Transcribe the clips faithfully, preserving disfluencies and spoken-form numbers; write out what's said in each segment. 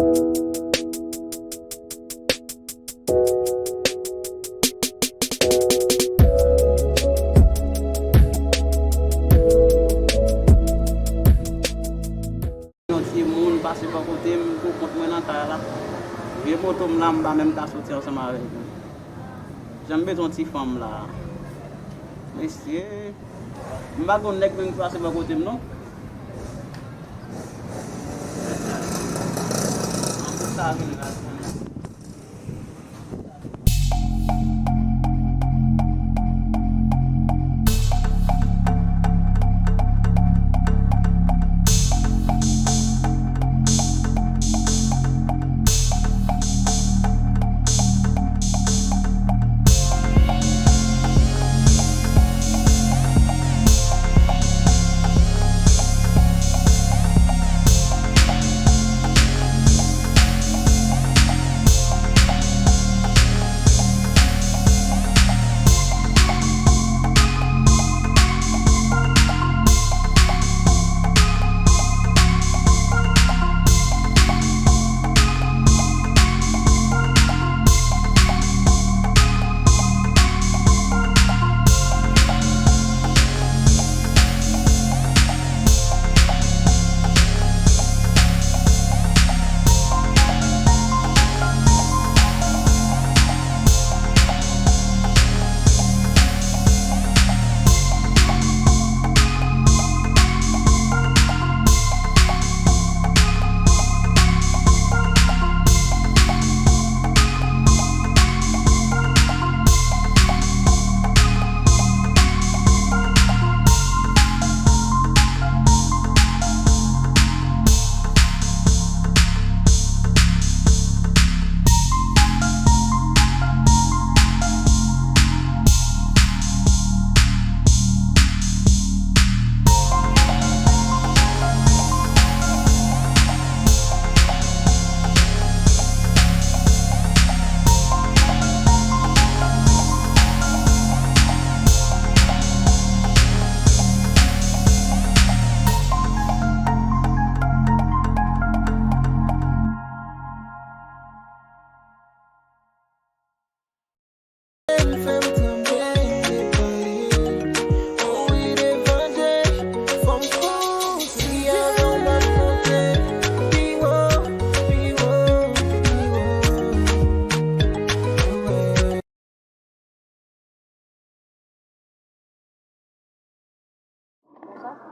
Yon timoun pase bò kote m pou kont mwen nan kay la. Vye poto m la, m pa menm ka soti ansanm avèk li. Jan m bezwen yon ti fanm la. Mesye, m pa gon nèg menm ki pase bò kote m non. An pou sa vin la.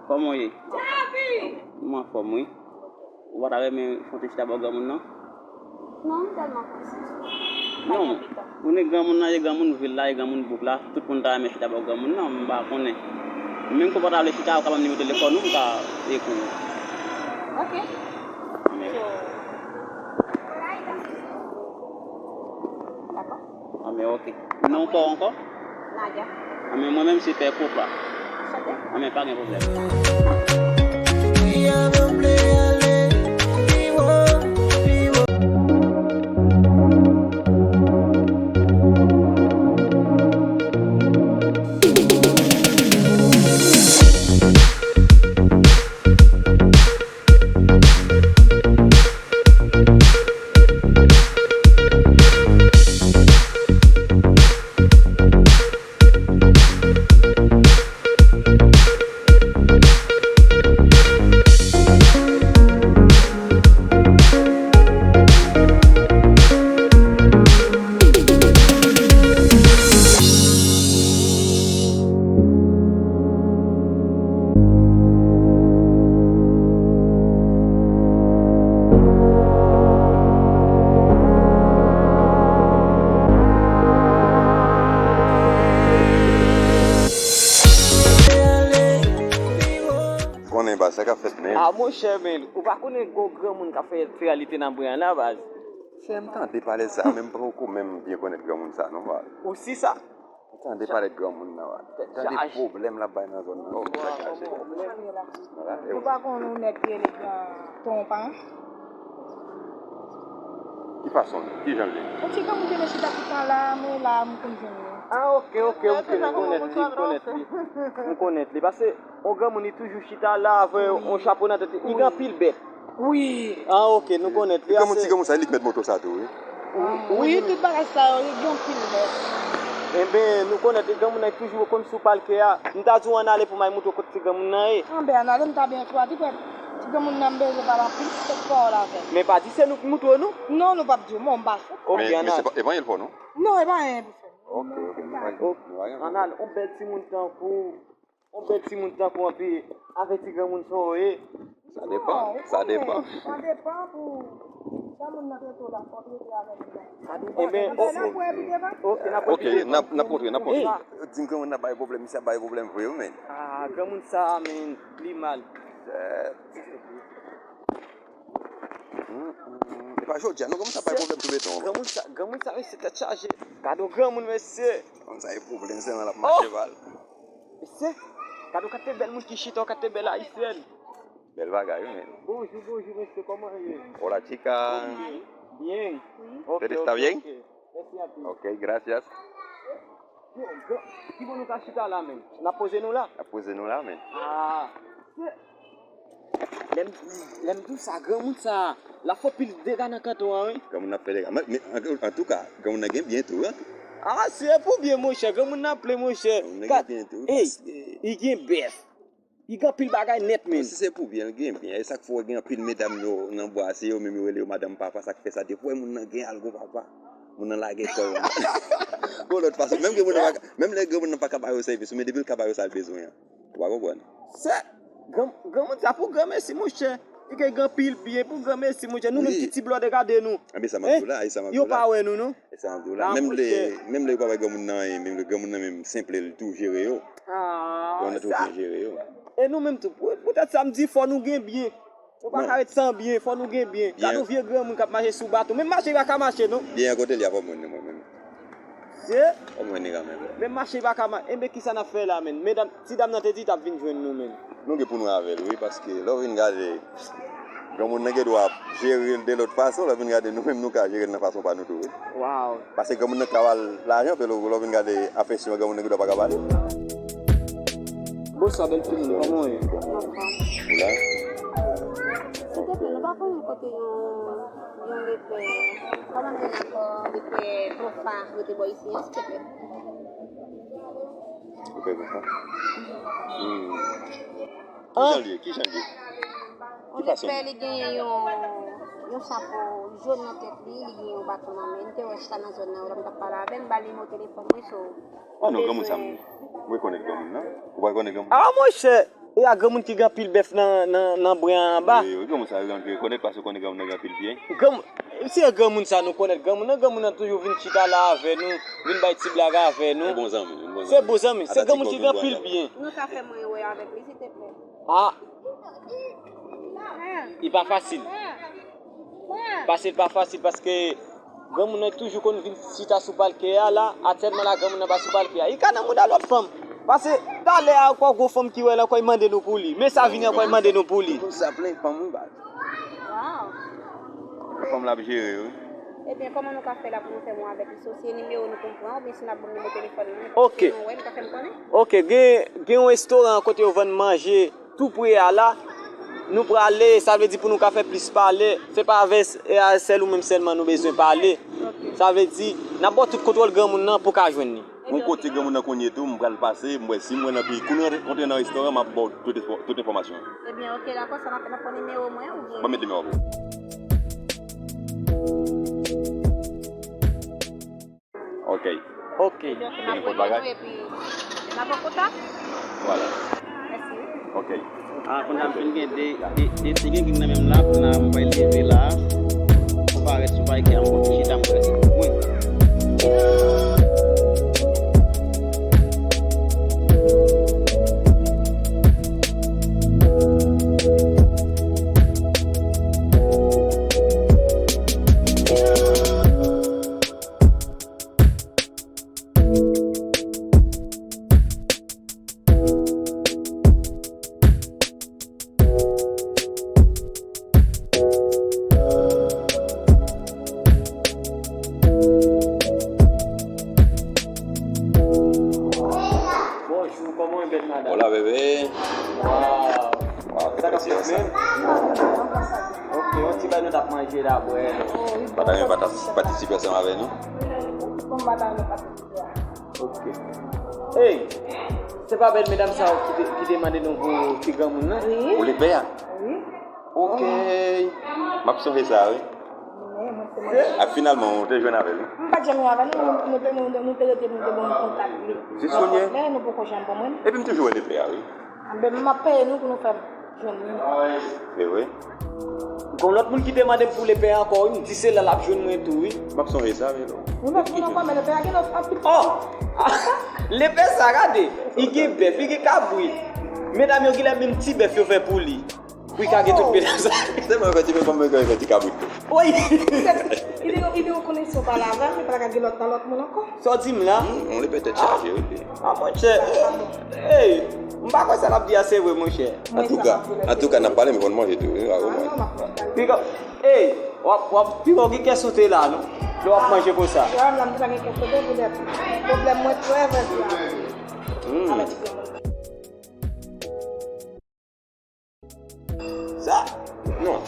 Kòman w ye? Mwen anfòm wi. Ou pa ta renmen fè yon ti chita bò granmoun nan? Non, m tèlman prese. Non, ou ni granmoun nan, e granmoun vil la, e granmoun bouk la, tout moun ta renmen chita bò granmoun nan, m pa konnen. Menm ke w pa ta vle chita, ou ka ban m nimewo telefòn ou, m ka ekri w. Ok. Men. So, dakò. Anben, ok. Non pa w ankò? Nadia. Anben, mwen menm se pè Koup la. Anchante. Anben, pa gen pwoblèm. Konnen pa sa k ap fèt, men. A, monchè, men, ou pa konnen gwo granmoun k ap fè, fè realite nan bwen an la, baz. Frè m, tande pale sa, men m poko menm byen konnen granmoun sa, non, baz. Ou si sa? Tande pale granmoun nan, wa. Tande pwoblèm l ap bay nan zòn nan, oh, men sa chaje. Nou pa konn yon nèg ki rele Gran Tonpan. Ki fason l? Ki jan l ye? Yon ti granmoun ki te chita tout tan la, men la, m konn jwenn li. Ah, ok, ok, ok, m konnet li, m konnet li. M konnet li, paske yon granmoun, li toujou chita la, avè yon chapo nan tèt li. Li gen anpil bèt. Wi. Ah, ok, nou konnen. Ti granmoun, ti granmoun sa, li k mèt moto sa tou, wi. Wi, tout bagay sa yo, li gen anpil mèt. Enben, nou konnen, ti granmoun nan toujou konn sou palke a. M ta di w ann ale pou m al montre w kot ti granmoun nan ye. Anben, ann ale, m ta byen chwazi, frè. Ti granmoun nan, m bezwen pale anpil, se pa w la, frè. Men pa di se nou ki montre w, non? Non, nou p ap di w, bon, m pa sou. Ok, men, men se pa, e pa anyen l fè w, non? Non, e pa anyen pou fè. Ok, ok, nou pa gen, nou pa gen pwoblèm. Ann ale, yon bèl timoun tankou w. Yon bèl timoun tankou w anpi avèk ti granmoun sa w ye. Sa depann, sa depann. Sa depann pou jan moun nan trete w la, fò w trete avè l. Sa depann. Enben, ok. N ap wè pi devan. Ok, n ap wè pi devan. Ok, n ap, n ap kontre, n ap kontre. Yo di m granmoun nan bay pwoblèm, misye ap bay pwoblèm vre wi, men. Ah, granmoun sa a, men, li mal. Hmm, hmm. E pa jodi a, non, granmoun sa bay pwoblèm sou beton. Granmoun sa, granmoun sa, mesye, tèt chaje. Gade yon granmoun, mesye. Granmoun sa, e pwoblèm sèlman l ap mache ba l. Mesye, gade yon kantite bèl moun ki chita, yon kantite bèl ayisyèn. Bèl bagay, wi, men. Bonjou, bonjou, mesye, kòman w ye? Hola, chica. Byen. Ok, ok, ok. Mèsi anpil. Ok, gracias. Yo, gran, ki bò nou ka chita la menm? N ap poze nou la? N ap poze nou la, men. Ah. Lè m, lè m di w sa, granmoun sa, l ap fè pil dega nan kanton an, wi. Granmoun nan ap fè dega. Men, men, an, antouka, granmoun nan gen byen tou, wi. Ah, se pou byen, monchè. Granmoun nan plen, monchè. Granmoun nan gen byen tou, wi, paske li gen bèf. Li gen anpil bagay nèt, men. Si se pou byen, li gen byen. E sa k fè w gen anpil medam yo nan bwa, se yo menm yo rele yo madanm papa, sa k fè sa. Depi w wè moun nan gen algo papa, moun nan lage kò l. Gon lòt fason. Menm granmoun nan pa ka, menm lè granmoun nan pa ka ba yo sèvis, men depi l ka ba yo sa l bezwen an. Ou pa konprann? Se, gran, granmoun sa pou granmesi, monchè. Li gen anpil byen pou granmesi, monchè. Nou menm ki ti blòdè, gade nou. Anben sa m ap di w la, e sa m ap di w la. Yo pa wè nou, non. E sa m ap di w la. Menm lè, menm lè yo pa bay granmoun nan anyen, menm lè granmoun nan menm senple, li tou jere yo. Granmoun nan tou byen jere yo. E nou menm tou, pou, poutèt sa m di fò nou gen byen. Nou pa ka ret san byen, fò nou gen byen. Gade yon vye granmoun k ap mache sou baton. Menm mache li pa ka mache, non. Byen an kote l ye a, fò m wè l, mwen menm. Fò m wè l kanmenm. Menm mache li pa ka mache. Enben, kisa n ap fè la, menm? Medam, ti dam nan te di l t ap vin jwenn nou, menm. Nou gen pou nou avè l, wi, paske lè w vin gade, granmoun nan gen dwa ap jere l de lòt fason, lè w vin gade, nou menm nou ka jere l nan fason pa nou tou, wi. Paske granmoun nan ka ba l lajan, men lè w vin gade afeksyon an, granmoun nan gen dwa pa ka ba l. Bonswa, bèl timoun, kòman w ye? Ou la? Silteplè, nou pa konnen kote yon, yon repè, kòman nou rele ankò, repè Profa rete bò isi an, silteplè? Repè Profa? Hmm. Kijan l ye? Kijan l ye? Ki fason? Yon repè, li genyen yon, yon chapo jòn nan tèt li, li gen yon baton nan men. M te wè chita nan zòn nan, yon lòm t ap pale avè m, m ba l nimewo telefòn mwen, so. Oh non, granmoun sa m rekonèt granmoun nan. Ou pa rekonèt granmoun nan? Ah, monchè! E a granmoun ki gen anpil bèf nan, nan, nan bren an anba. Wi, wi, granmoun sa yo, granmoun ki rekonèt paske konnen granmoun nan gen anpil byen. Granmoun, se granmoun sa nou konèt, granmoun nan, granmoun nan toujou vin chita la avè nou, vin bay ti blag avè nou. Se bon zanmi, bon zanmi. Se bon zanmi, se granmoun ki gen anpil byen. Nou ka fè mwen wè avèk li, silteplè? Ah. Li pa fasil. Pase l pa fasil paske granmoun nan toujou konn vin chita sou palke a la, aktyèlman la granmoun nan pa sou palke a. Li ka nan mouda lòt fanm. Pase talè a ankò gon fanm ki wè l ankò, li mande nou pou li. Men sa vini ankò, li mande nou pou li. Moun sa plen fanm wi baz. Wow. Fanm la ap jere wi. Ebyen, kòman nou ka fè la pou nou fè mwen avèk li? So, se nimewo nou pou m pran, oubyen si n ap ban m nimewo telefòn nan, nou wè, nou ka fè m konnen? Ok, gen, gen yon restoran kote yo vann manje tou pre a la. Nou prale, sa vle di pou nou ka fè plis pale, se pa avè s-, e a sèl ou menm sèlman nou bezwen pale. Ok. Sa vle di, n ap ba w tout kontwòl granmoun nan pou w ka jwenn li. Yon kote granmoun nan konn ye tou, m pral pase, m wè si m wè l nan peyi. Kou nou rantre nan restoran, m ap ba w tout enfò-, tout enfòmasyon. Ebyen, ok, dakò, sa n ap fè, n ap pran nimewo mwen, oubyen? Ban m met nimewo w. Ok. Ok. Ebyen, ok, n ap rele nou, epi n ap an kontak. Vwala. Mèsi wi. Ok. Ah, kounye a m fin gen de, de, de ti gengeng nan men m la, kounye a m pral leve la. Konparèt sou pay ki an bon ti chita m prese pou mwen. Bonjou, kòman w ye, bèl madanm? Hola, bébé. Wow. Wow, sa k ap fèt menm? Yon ti bagay nou t ap manje la, bwè. Madanm yo pa t ap patisipe ansanm avè nou. Bon, madanm yo patisipe. Ok. Hey, se pa bèl medam sa yo ki te, ki te mande nou pou ti granmoun nan? Wi. Ou lepè a? Wi. Ok. M ap sonje sa, wi. Men, mwen se mwen. A, finalman, ou te jwenn avè l, wi. M pa t janm jwenn avè l, nou, nou te, nou, nou te rete, nou te bon kontak li. Jis kounye? Men nou poko janm bon mwen. Epi m toujou wè lepè a, wi. Anben, m ap peye nou pou nou fè m jwenn li. E vre? Gon lòt moun ki te mande m pou lepè ankò, wi, m di se la l ap jwenn mwen tou, wi. M ap sonje sa, wi, non. Nou met moun ankò, men lepè a gen lòt anpil. Oh! Lepè sa, gade, li gen bèf, li gen kabrit. Medam yo genlè menm ti bèf yo fè pou li. Pou li ka gen tout medam sa. Se mwen fè ti men kòm mwen fè ti kabrit tou. Wi. Li te, li te rekonesan pa laval, men pa ka gen lòt nan lòt moun ankò. Sa w di m la? Hmm, on lepè tèt chaje, wi. Ah, monchè. Hey, m pa kwè sa l ap di a se vre, monchè. Antouka, antouka, n ap pale, men fò n manje tou, wi, pa wè mwen. Piga, hey, w ap, w ap, piga w gen kè sote la, non? Lè w ap manje konsa. Yo, m la, m pa gen kè sote pou dèt. Pwoblèm mwen trè vre di a. Hmm. Sa? Non.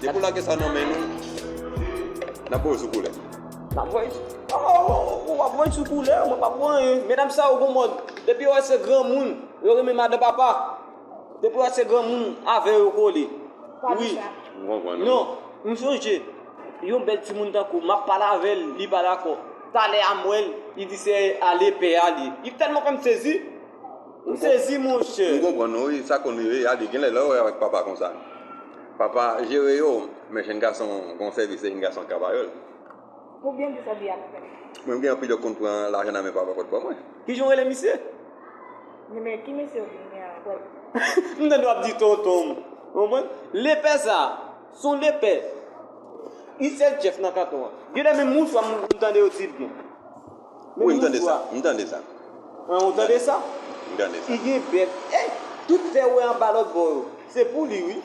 Depi w lage sa nan men nou, n ap voye sou koulè. N ap voye. Oh, w ap voye sou koulè, mwen p ap voye. Medam sa yo gon mòd. Depi yo wè se granmoun, yo renmen madan papa. Depi yo wè se granmoun, avè yo kole. Wi. M konprann. Non, m sonje. Yon bèl timoun tankou, m ap pale avè l, li pa dakò. Talè a m wè l, li di se a lepè a li. Li tèlman fè m sezi. M sezi, monchè. M konprann, wi, sa konn rive, ale, genlè lè w wè avèk papa konsa. Papa jere yo, men jenn gason gon sèvis, se jenn gason k ka ba yo l. Ou byen di sa, Biak. Mwen, m gen anpil yo konn pran lajan nan men papa kot pa mwen. Kijan w rele misye? Men ki mesye ou vin gen avè l? M tande w ap di tonton m. Ou konprann? Lepè sa, se yon lepè. Li sèl chèf nan kanton an. Genlè menm mouchwa m, m tande yo di l gen. Wi, m tande sa. M tande sa. An, ou tande sa? M tande sa. Li gen bèf. Ey, tout tè ou wè anba lòt bò yo, se pou li, wi.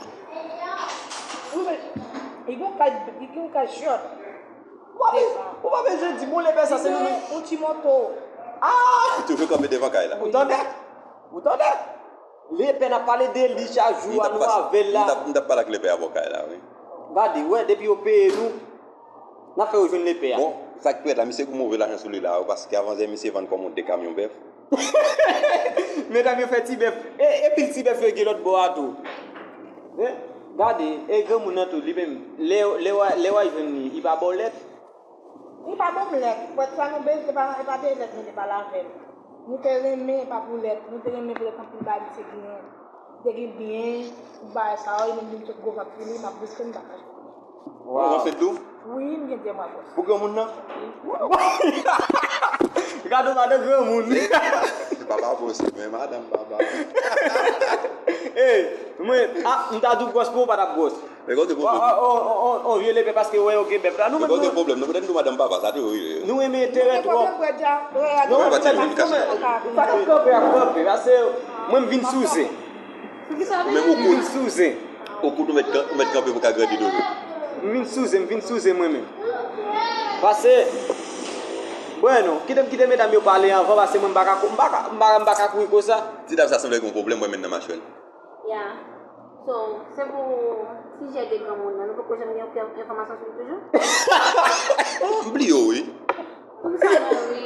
Wi, men li gen yon kay, li gen yon kay chòt. Ou pa bezwen, ou pa bezwen di m, lepè sa se nou menm. Yon ti moto. Ah! Li toujou kanpe devan kay la. Ou tande? Ou tande? Lepè n ap pale de li chak jou a, nou avè l la. M t ap pale ak lepè a bò kay la, wi. Gade, wè, depi yo peye nou, n ap fè yo jwenn lepè a. Bon, sa k prèt la, misye gon move lajan sou li la, wi, paske avan yè misye vann kòm yon de kamyon bèf. Medam yo fè ti bèf. E, e pil ti bèf yo gen lòt bò a tou. Hein? Gade, e granmoun nan tou, li menm, lè, lè w a, lè w al jwenn li, li pa ba w lèt. Li pa ban m lèt. Pòt sa nou bezwen, se pa, se pa de lèt nou te pale avè l. Nou te renmen, e pa pou lèt. Nou te renmen pou lèt anpil bagay misye genyen. Li te gen byen, tout bagay sa yo, li menm vin sot gwo vant pou li, m ap bouske m pa ka jwenn. Ou ansent tou? Wi, m gen de mwa gwòs. Pou granmoun nan? Gade w madan granmoun. Papa posib, men madanm papa. Ey, mwen, ah, m ta di w gwòs pou ou pa t ap gwòs. Men kote On, pwoblèm. on, on, on, on vye lepè paske wè yo gen bèf la. Nou Men menm kote nou, pwoblèm. Nou pwodèm nou madanm papa, sa te rive. Nou renmen enterè Gen twòp. Pwoblèm, bwè dja. Non, Mwen pa sa ti vin kache. Sa k ap kanpe ap kanpe. Pase, mwen m vin sou zen. Pou ki sa Ou menm ou M vin kout. Sou zen. Ou kout ou mèt kan- ou mèt kanpe pou ka grandi dolo. M vin sou zen, m vin sou zen mwen menm. Pase, bueno, kite m kite medam yo pale anvan, pase mwen m pa ka kou-, m pa ka, m pa, m pa ka kouri konsa. Ti dam sa sanble gen yon pwoblèm, mwen menm nan machwèl. Ya. So, se pou sijè de granmoun nan, nou poko janm gen okenn enfòmasyon sou li toujou? M bliye w, wi. Poukisa nou ri?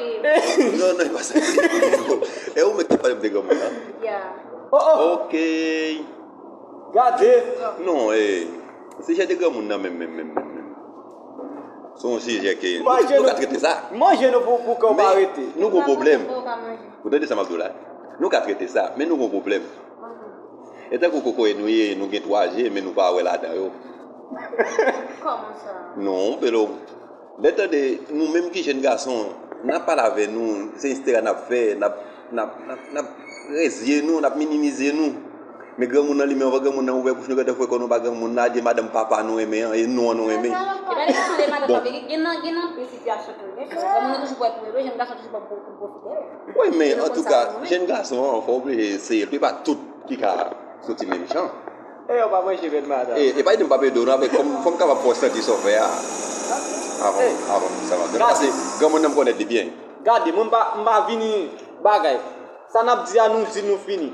Non, non, e pa sa. E ou mèt te pale m de granmoun nan? Ya. Oh, oh, Ok. Gade. Non, e, sijè de granmoun nan menm, menm, menm, menm, menm. Se yon sijè ke nou, Manje nou nou. Ka trete sa. Manje nou pou, pou kè w pa Men rete. Nou gon pwoblèm. Ou pa manje. Ou tande sa m ap di w la? Nou ka trete sa, men nou gon pwoblèm. E tankou kokoye nou ye, nou gen twa je, men nou pa wè ladan yo. Kòman sa? Non, Belo. Lè tande, nou menm ki jèn gason, n ap pale avè nou, se enstera n ap fè, n ap, n ap, n ap, n ap rezye nou, n ap minimize nou. Men granmoun nan li menm, anvan granmoun nan ouvè bouch nou, gade fwe kò nou ba granmoun nan, di madanm papa nou renmen an, e nou an nou renmen. E pa de kesyon de madanm Bon. Papa, gen nan, gen nan anpil sitiyasyon tou. Granmoun nan toujou pwè pou yo, jèn gason toujou pwè pou, pou pwofite. Wi, men Se konsa antouka, nou, wi. Jèn gason an, fò w oblije eseye l, tou e pa tout ki ka soti menm jan. E yo pa manje bèt madanm. E, e pa di m p ap ede w non, men kòm, fò m kapab fè w santi sa w fè a. Avan, avan sa m ap di. Pase granmoun nan m konèt li byen. Gade, mwen m pa, m pa vini bagay. Sa n ap di a, nou di, nou fini.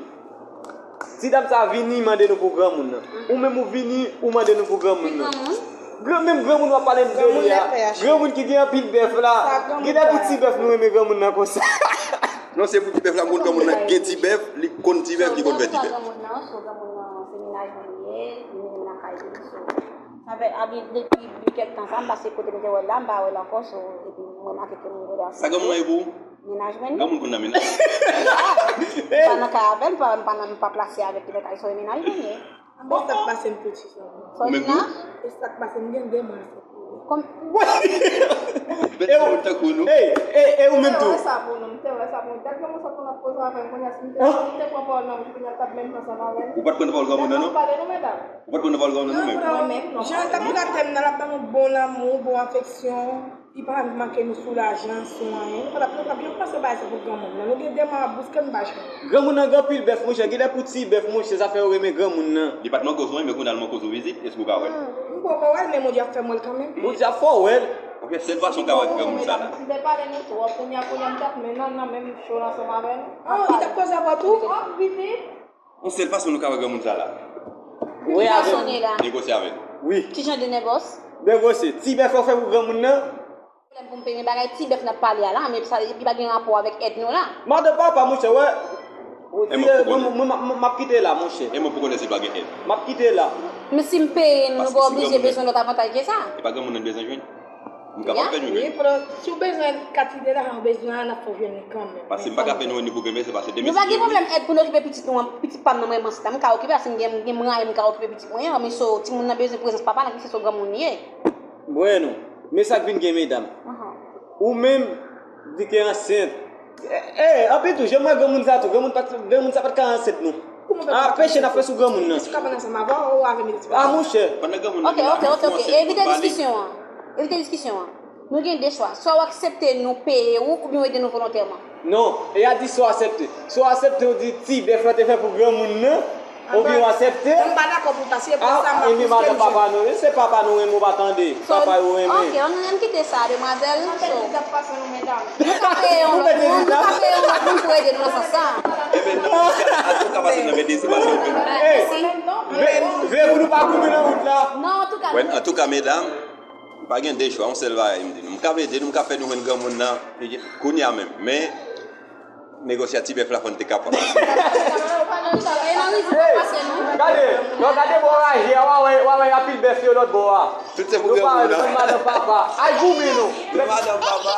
Ti dam sa vini mande nou pou granmoun nan. Ou menm ou vini, ou mande nou pou granmoun nan. Gran, menm granmoun w ap pale m de li a. Granmoun ki gen anpil bèf la. Genlè pou ti bèf nou renmen granmoun nan konsa. Non, se pou ti bèf la, m konn granmoun nan gen ti bèf, li konn ti bèf, li konn fè ti bèf. Granmoun nan, so granmoun nan, se mennaj mwen li ye, li mennen m lakay li, so. Sa fè, a gen depi, depi kèk tan sa, m pase kote m te wè l la, m pa wè l ankò, so, epi m remake ke nou relasyon. Sa granmoun nan ye pou ou? Mennaj mwen. Granmoun konn nan mennaj. M pa nan kay avè l, m pa, m pa nan, m pa plase avèk li nan kay, so e mennaj mwen ye. Anben sa k pase m tou ti sa. Ou menm tou? E sa k pase m gen de mwa sa. Kòm. Bèl timoun tankou nou. Ey, ey, ey, ou menm tou. Sa pou nou, m te wè sa pou nou. Dat granmoun sa pou n ap poze avè m kounye a si m te, si m te pran pawòl nan bouch kounye a l t ap menm nan sanm avè m. Ou pa t pran nan pawòl granmoun nan non? Pale nou medam. Ou pa t pran nan pawòl granmoun nan non menm? Mwen menm non. Jan l t ap trate m nan, l ap ban nou bon lanmou, bon afeksyon. Li pa manke nou sou lajan, sou anyen. Nou pa t ap, nou t ap janm panse bagay sa pou granmoun nan. Nou gen de mwa ap bouske m pa jwenn. Granmoun nan gen anpil bèf monchè, genlè pou ti bèf monchè, sa fè yo renmen granmoun nan. Li pa t nan koz mwen, men kounye a l nan koz ou vizit, èske ou ka wè l? M poko wè l, men Bondye ap fè m wè l kanmenm. Bondye ap fè w wè l. Ok, sèl fason w ka wè granmoun sa la. M te pale nou twòp, kounye a, kounye a m t ap men nan, nan menm cho ansanm avè nou. Oh, li t ap koze avè w tou? Oh, pitit. Yon sèl fason nou ka wè granmoun sa la. Wi, avè Fason li la. Negosye avè l. Wi. Ki jan de negòs? Negosye. Ti bèf yo fè pou granmoun nan. Pwoblèm pou m peye bagay ti bèf n ap pale a la, men sa li pa gen rapò avèk èd nou la. Madan papa monchè, wè. E mwen pou konnen. Mwen m ap kite la monchè. E mwen pou konnen si l pa gen èd. M ap kite la. Men si m peye nou, nou pa oblije bezwen lòt avantaj ke sa. E pa granmoun nan bezwen jwenn. M kapab fè nou Wi, jwenn. Pran, si w bezwen kantite lajan w bezwen an, n ap fè w jwenn li kanmenm. Paske m pa ka fè nou jwenn ni pou grenmen, se paske Nou pa gen pwoblèm èd pou n okipe pitit nou an, pitit pa m nan mwen, mwen se la, m ka okipe, paske m gen, m gen mwayen m ka okipe pitit mwen an, men so, timoun nan bezwen prezans papa l, ki se so granmoun li ye. Mwen non. Men sa k vin gen medam. Ou menm, di ke ansent. Eh, eh, anpil tou, jan m wè granmoun sa tou, granmoun pa t, granmoun sa pa t ka ansent non. Ah, peche n ap fè sou granmoun nan. Pitit ka pran ansanm avè w ou avè m pitit. Ah, monchè. Pandan granmoun nan Ok, gen ok, ok, pou ok. ansent, Evite pou pale. Diskisyon an. Evite diskisyon an. Nou gen de chwa. Swa w aksepte nou peye ou, oubyen w ede nou volontèman. Non, e a di swa w aksepte. Swa w aksepte ou di ti bèf la te fè pou granmoun nan, oubyen w aksepte. Mwen pa dakò pou sa, se pou sa m ap Ah, e men madan papa nou, se papa nou renmen ou pa tande. Papa yo renmen. Ok, ann, ann kite sa, demwazèl. So, Sa pase nou medam. Nou ka peye yon lòt moun, nou ka peye yon lòt moun pou ede nou nan sans sa. Ebyen non, an tou ka pase nan men dezi pase nou menm. Hey, vle, vle pou nou pa goumen nan wout la. Non, an tou ka. Wè, an tou ka medam, pa gen de chwa, yon sèl bagay m di nou. M ka ede nou, m ka fè nou jwenn granmoun nan kounye a menm. Men negosye a ti bèf la fò n te kapab. E nan rizik pa pase nou. Gade, non, gade bò raje a, w a wè, w a wè anpil bèf yo lòt bò a. Tout se pou Nou pa granmoun wè, nou nan. Madan papa. Ay goumen nou. Madan papa.